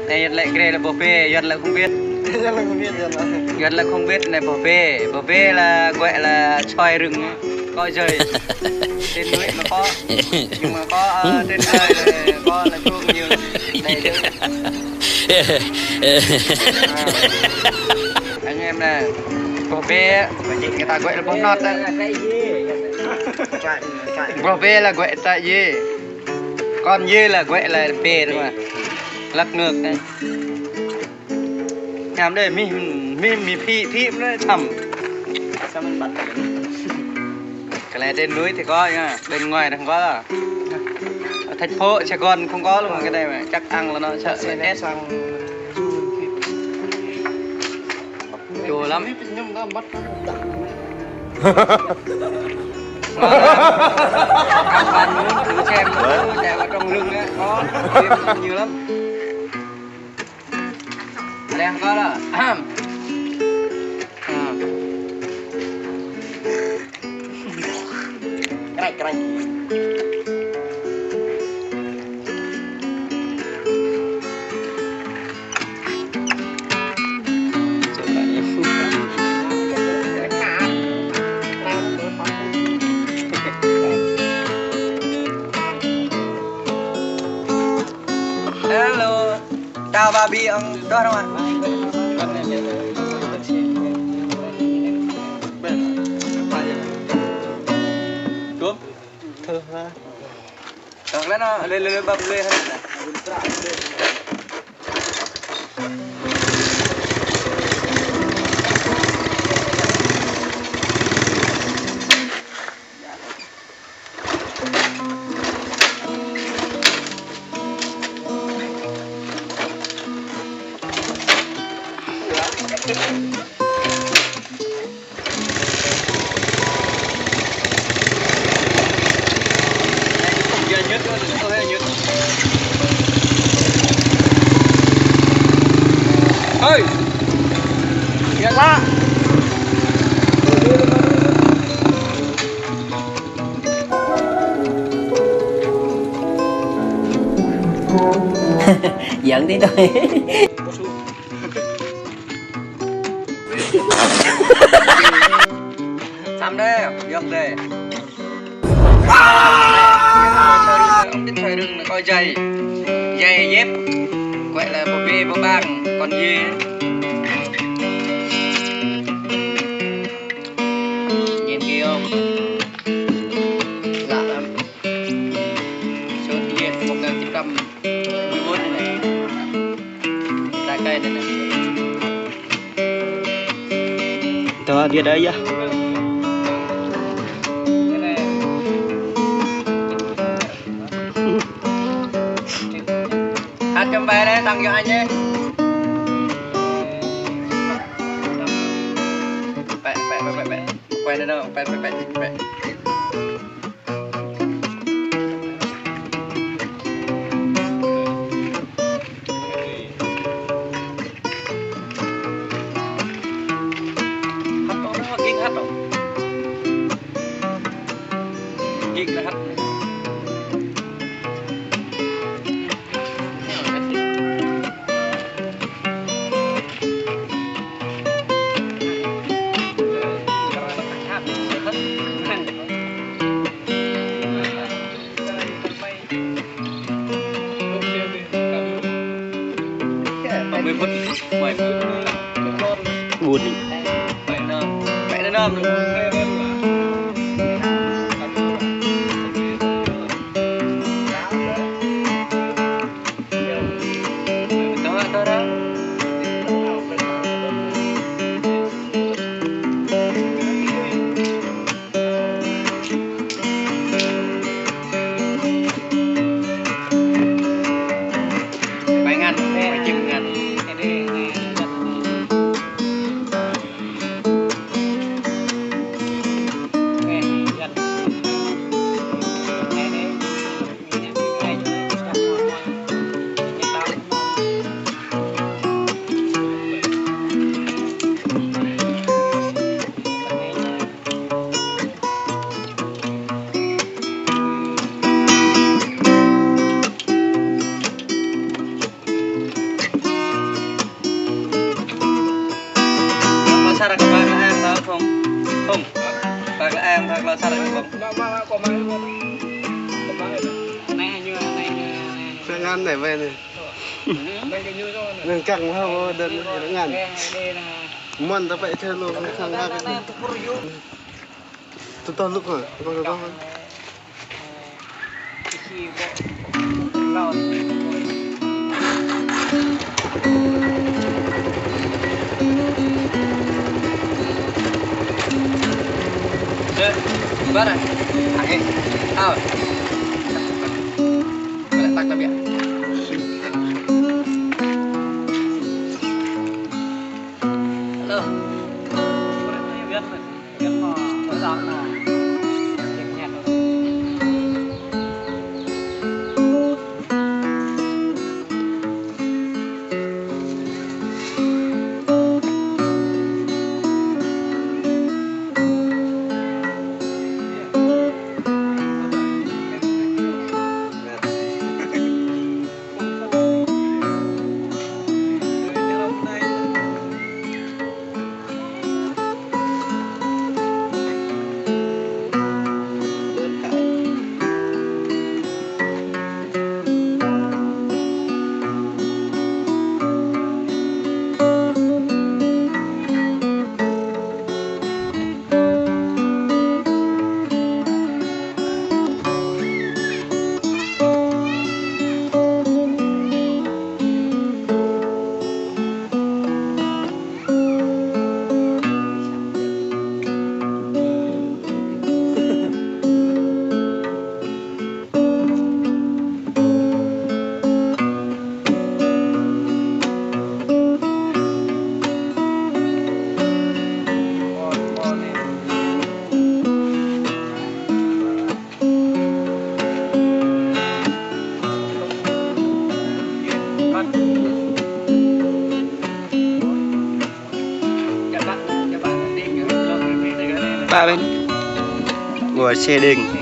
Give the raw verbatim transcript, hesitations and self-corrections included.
Anai Yuan lĕ gre lĕ boh bê, Yuan lĕ không biết. Yuan lĕ không biết, Yuan lĕ không biết anai boh bê. Boh bê là gọi là xoài rừng. Có dơi. Trên núi mà có. Nhưng mà có, ờ, trên trời là có là chuông nhiều. Đây chứ. À. Anh em nè, boh bê á, người ta gọi là boh not á. Boh bê là gọi là dê. Còn dê là gọi là bê đúng không? Lật ngược này. Nhầm đây, mi, mi, mi phi, phi nó thầm. Sao mình bật? Cái này trên núi thì có nha, bên ngoài không có. Ở thành phố Sài Gòn không có luôn cái này mà, chắc ăn là nó sợ là chết. Chua lắm. Các bạn muốn thử xem nó chạy vào trong rừng á, có nhiều lắm. Leng có đó. Krek, krek. Hello. Chào bà Bi, ông đó không ạ? Chôm. Thơm ha. Đó, lên nó, lên, lên, lên, bấm lên. Hơi. Biar lah. Giỡn tí thôi. Sắm đây, dọc đây. Ông biết thời rừng là coi giày, giày dép, gọi là búp bê, búp bang, con dê. Nhìn kia không? Lạ lắm. Số tiền một ngàn chín trăm mười bốn này. Ra cây này nè. Tao đi đây ya. Hát cho bài đấy, tặng cho anh ấy. Pẹ, pẹ, pẹ, pẹ, pẹ. Quay nữa đâu, pẹ, pẹ, pẹ, pẹ. Hăt ôh, hăt ôh. Ging hăt ôh. Ging lĕ hăt. Buôn đi. Bài ngắn, bài chim ngắn. Ăn anai wai anai. Anai kăng hao đơn anai. Mơ̆n ta pĕ čơ lu kăng hao. Tơ tơ lŭk hă, tơ tơ. Dơ, ƀar ah. Ake. Ao. Kơ lĕ tak tapi ah. Halo. Ba bên. Ua xe đêng.